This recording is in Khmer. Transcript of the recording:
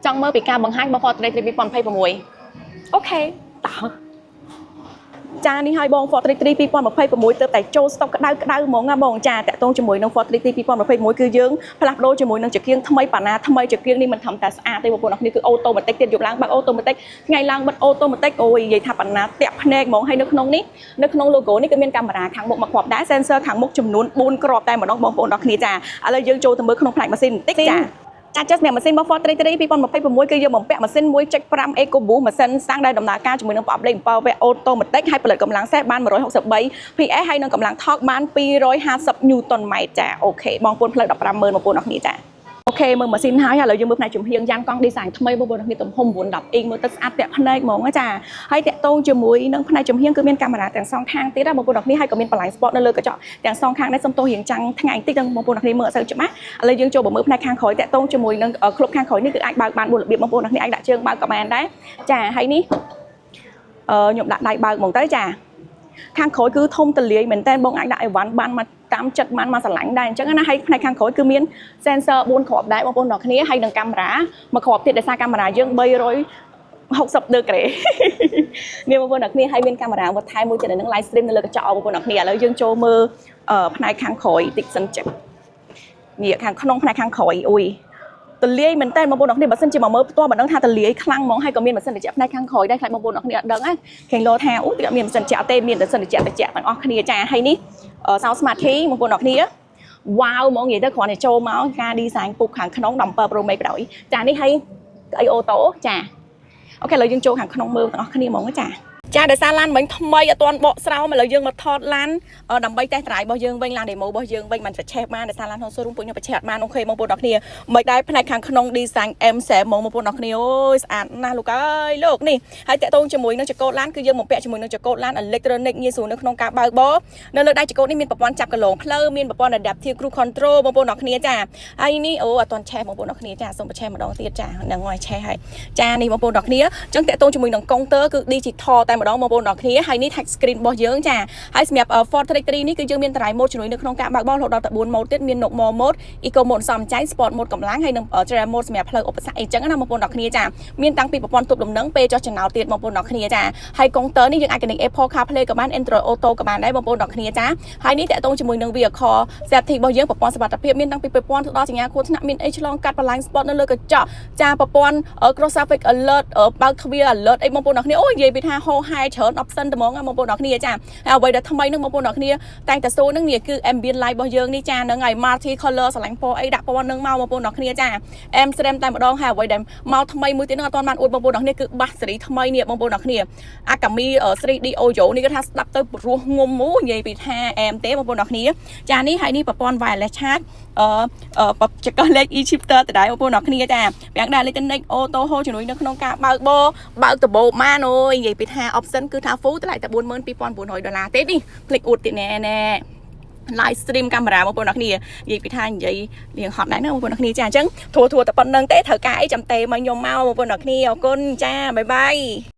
ចង់មើលពីការបង្ហាញរបស់ Ford Trek 2026 OK តោះចានេះឲ្យបង Ford Trek 2026ទើបតែចូលស្តុកក្តៅក្តៅហ្មងណាបងចាតាក់ទងជាមួយនឹង Ford Trek 2026គឺយើងផ្លាស់ប្ដូរជាមួយនឹងចង្គៀងថ្មីប៉ាណាថ្មីចង្គៀងនេះមិនធម្មតាស្អាតទេបងប្អូនអរគ្នាគឺ automatic ទៀតយប់ឡើងបើក automatic ថ្ងៃឡើងបិទ automatic អូយនិយាយថាប៉ាណាតាក់ភ្នែកហ្មងហើយនៅក្នុងនេះនៅក្នុង logo នេះគឺមានកាមេរ៉ាខាងមុខមួយគ្រាប់ដែរ sensor ខាងមុខចំនួន4គ្រាប់តែម្ដងបងប្អូនអរគ្នាចាឥឡូវយើងចូលទៅមើលក្នុងផ្នែកម៉ាស៊ីនបន្តិចចា ចាចុះសម្រាប់ម៉ាស៊ីនរបស់ Ford Trek 2026គឺយើងបំពាក់ម៉ាស៊ីន1.5 EcoBoost ម៉ាស៊ីនសាំងដែលដំណើរការជាមួយនឹងប្រអប់លេខ7វគ្គ automatic ហើយផលិតកម្លាំងសេះបាន163 PS ហើយនិងកម្លាំងថកបាន250 Newton ម៉ែត្រចា OK បងប្អូនផ្លូវ150,000បងប្អូនអរគ្នាចា OK មើលម៉ាស៊ីនហើយឥឡូវយើងមើលផ្នែកចំហៀងយ៉ាំងកង់ design ថ្មីបងប្អូនអរគ្នាទំហំ9 10អ៊ីងមើលទៅស្អាតតាក់ភ្នែកហ្មងណាចាហើយតាក់ទងជាមួយនឹងផ្នែកចំហៀងគឺមានកាមេរ៉ាទាំងសងខាងទៀតណាបងប្អូនអរគ្នាហើយក៏មាន blind spot នៅលើកញ្ចក់ទាំងសងខាងដែរសុំទោសរៀងចាំងថ្ងៃបន្តិចដល់បងប្អូនអរគ្នាមើលអត់សូវច្បាស់ឥឡូវយើងចូលមកមើលផ្នែកខាងក្រោយតាក់ទងជាមួយនឹងក្លុបខាងក្រោយនេះគឺអាចបើកបាន4របៀបបងប្អូនអរគ្នាអាចដាក់ជើងបើកក៏បានដែរចាហើយនេះខ្ញុំដាក់ដៃបើកហ្មងទៅចាខាងក្រោយគឺធំទលាយមែនតើបងអាចដាក់អីវ៉ាន់បានមកតាមចិត្តបានមកស្រឡាញ់ដែរអញ្ចឹងណាហើយផ្នែកខាងក្រោយគឺមាន sensor 4គ្រាប់ដែរបងប្អូនទាំងគ្នាហើយនឹងកាមេរ៉ាមួយគ្រាប់ទៀតដោយសារកាមេរ៉ាយើង360ដឺក្រេ នេះបងប្អូនទាំងគ្នាហើយមានកាមេរ៉ាបន្ថែមមួយទៀតនឹង live stream នៅលើកញ្ចក់បងប្អូនទាំងគ្នាឥឡូវយើងចូលមើលផ្នែកខាងក្រោយតិចសិនចឹងនេះខាងក្នុងផ្នែកខាងក្រោយអ៊ុយទលាយមែនតើបងប្អូនទាំងគ្នាបើសិនជាមកមើលផ្ទាល់មិនដឹងថាទលាយខ្លាំងហ្មងហើយក៏មានម៉ាស៊ីនត្រជាក់ផ្នែកខាងក្រោយដែរខ្លាចបងប្អូនទាំងគ្នាអត់ដឹងណាគេលោថាអូទីអត់មានម៉ាស៊ីនត្រជាក់ទេមានតែម៉ាស៊ីនត្រជាក់ត្រជាក់ទាំងអស់គ្នាចាហើយនេះសោ smart key បងប្អូនទាំងគ្នាវ៉ាវហ្មងនិយាយទៅគ្រាន់តែចូលមកការ design ពុកខាងក្នុង17 Pro Max បណ្ដោយចានេះហើយកៅអី auto ចា OK ឥឡូវយើងចូលខាងក្នុងមើលទាំងអស់គ្នាហ្មងចាចាដោយសារឡានមិញថ្មីអត់ទាន់បកស្រោមឥឡូវយើងមកថតឡានដើម្បីtest drive របស់យើងវិញឡាន demo របស់យើងវិញមិនប្រឆេះបានដោយសារឡាន showroom ពួកខ្ញុំប្រឆេះអត់បាន OK បងប្អូនដល់គ្នាមិនដែរផ្នែកខាងក្នុង design M7 ហ្មងបងប្អូនដល់គ្នាអូយស្អាតណាស់លោកអើយលោកនេះហើយតាក់ទងជាមួយនឹងចង្កូតឡានគឺយើងបំពាក់ជាមួយនឹងចង្កូតឡាន electronic ងាយស្រួលនៅក្នុងការបើកបរនៅលើដៃចង្កូតនេះមានប្រព័ន្ធចាប់កន្លងផ្លូវមានប្រព័ន្ធ adaptive cruise control បងប្អូនដល់គ្នាចាហើយនេះអូអត់ទាន់ឆេះបងប្អូនដល់គ្នាចាសូមប្រឆេះម្ដងទៀតចាហ្នឹងហើយឆេះហើយចានេះបងប្អូនដល់គ្នាអញ្ចឹងតាក់ទងជាមួយនឹងកុងទ័រគឺ digital តែម្ដងបងប្អូនដល់គ្នាហើយនេះ touch screen របស់យើងចាហើយសម្រាប់ Ford Trek 3នេះគឺយើងមានតម្លៃ mode ជំនួយនៅក្នុងការបើកបររហូតដល់ទៅ4 mode ទៀតមាន normal mode eco mode សំចៃ sport mode កម្លាំងហើយនិង trail mode សម្រាប់ផ្លូវឧបសគ្គអីចឹងណាបងប្អូនដល់គ្នាចាមានតាំងពីប្រព័ន្ធទប់លំនឹងពេលចុះចំណោតទៀតបងប្អូនដល់គ្នាចាហើយកុងទ័រនេះយើងអាច connect Apple CarPlay ក៏បាន Android Auto ក៏បានដែរបងប្អូនដល់គ្នាចាហើយនេះតាក់ទងជាមួយនឹង vehicle safety របស់យើងប្រព័ន្ធសុវត្ថិភាពមានតាំងពីប្រព័ន្ធទៅដល់សញ្ញាគ្រោះថ្នាក់មានអីឆ្លងកាត់ blind spot នៅលើកញ្ចក់ចាប្រព័ន្ធ cross traffic alert បើកទ្វារ alert អីបងប្អូនដល់គ្នាអូនិយាយពីថាហោហែច្រើន option ត្មងបងប្អូនដល់គ្នាចាហើយអ្វីដែលថ្មីនឹងបងប្អូនដល់គ្នាតែងតែសួរនឹងនេះគឺ ambient light របស់យើងនេះចាហ្នឹងហើយ multi color ស្រឡាញ់ពណ៌អីដាក់ពណ៌នឹងមកបងប្អូនដល់គ្នាចា អែមស្រែមតែម្ដងហើយអ្វីដែលមកថ្មីមួយទៀតនឹងអត់ទាន់បានអួតបងប្អូនដល់គ្នាគឺបាសសេរីថ្មីនេះបងប្អូនដល់គ្នាអាកាមី 3D audio នេះគឺថាស្ដាប់ទៅព្រោះងុំមូនិយាយពីថាអែមទេបងប្អូនដល់គ្នាចានេះហើយនេះប្រព័ន្ធ wireless charge បច្ចេកលេខ e-shifter ដដែលបងប្អូនដល់គ្នាចាប្រាំងដែរ electronic auto hold ជំនួយនៅក្នុងការបើកបរបើកដបោបានអូយនិយាយពីថា option គឺថា full តម្លៃតែ42,900ដុល្លារទេនេះភ្លេចអួតទៀតណែណែ live stream កាមេរ៉ាបងប្អូនអរគ្នានិយាយពីថានិយាយរៀងហត់ដែរណាបងប្អូនអរគ្នាចាអញ្ចឹងធួធួតែប៉ុណ្្នឹងទេត្រូវការអីចាំទេមកខ្ញុំមកបងប្អូនអរគ្នាអរគុណចា bye bye.